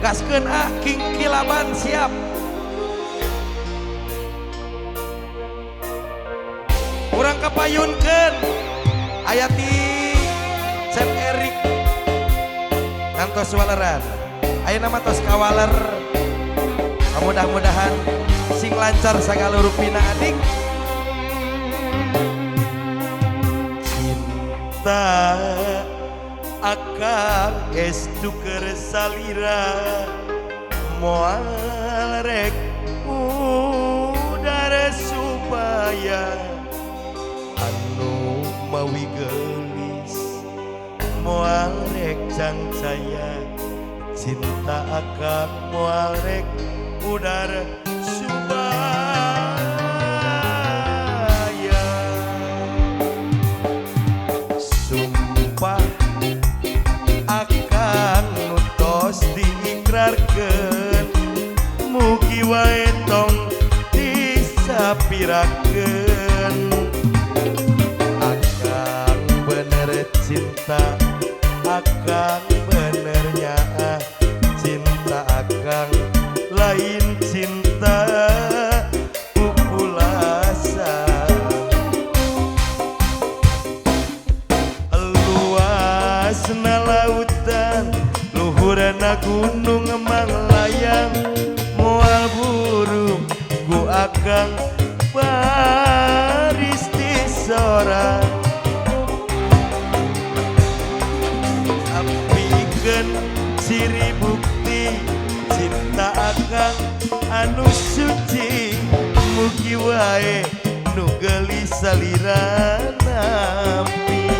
Gaskeun ah King Kilaban siap. Urang kapayunkeun aya ti Cep Erik kantos waleran. Ayeuna mah tos kawaler. Mudah-mudahan sing lancar sagala rupina adik. Cinta akang estu keur salira moal rek udara supaya anu mawi geulis moal rek cangcaya cinta akang moal rek udara supaya sumpah akang nutos diikrarkeun mugi wae tong disapirakeun akang bener cinta akang bener nyaah cinta akang lain cinta pupulasan luasna lautan luhurna gunung manglayang moal burung ku akang baris disorang apikeun ciri bukti cinta akang anu suci mugi wae nu geulis salira nampi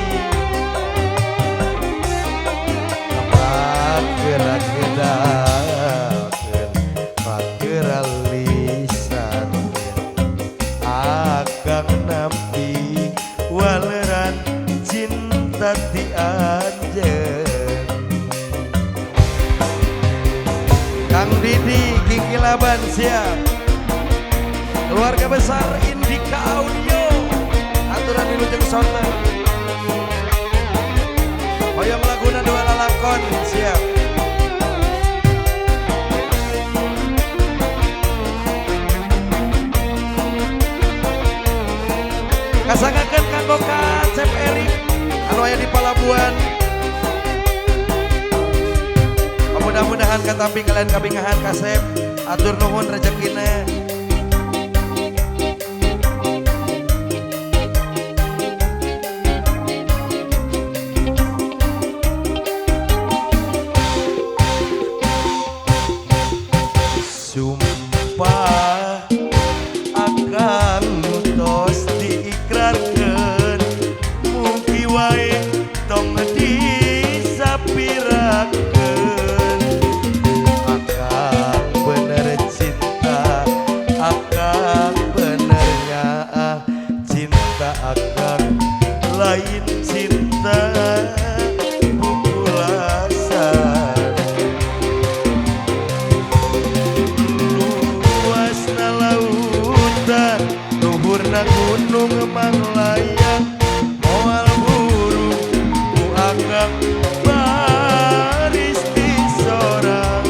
pageura gedakeun pageura lisan akang nampi waleran cinta ti anjeun. Kang Didi King Kilaban siap. Keluarga besar Indika Audio aturan wilujeng sonten. Hoyong laguna dua lalakon siap. Kasangakeun kanggo ka Cep Erik anu aya di Palabuhan. Mudah-mudahan katampi kalian kabingahan kasep atur nuhun rezekina. Sumpah akang tos diikrarkeun mugi wae tong disapirakeun akang bener cinta akang bener nyaah cinta akang lain cinta pupulasan luasna lautan luhurna gunung manglayang moal burung ku akang baris disorang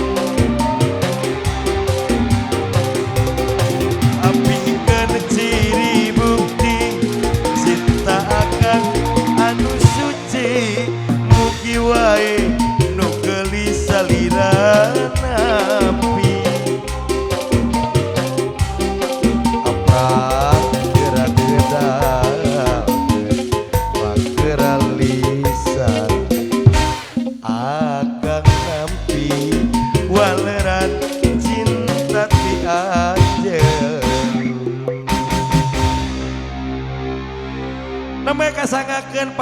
apikeun ciri bukti cinta akang anu suci mugi wae nu geulis salira nampi aprak geura gedakeun pageura lisan akang nampi waleran cinta ti anjeun. Namanya kasangakeun.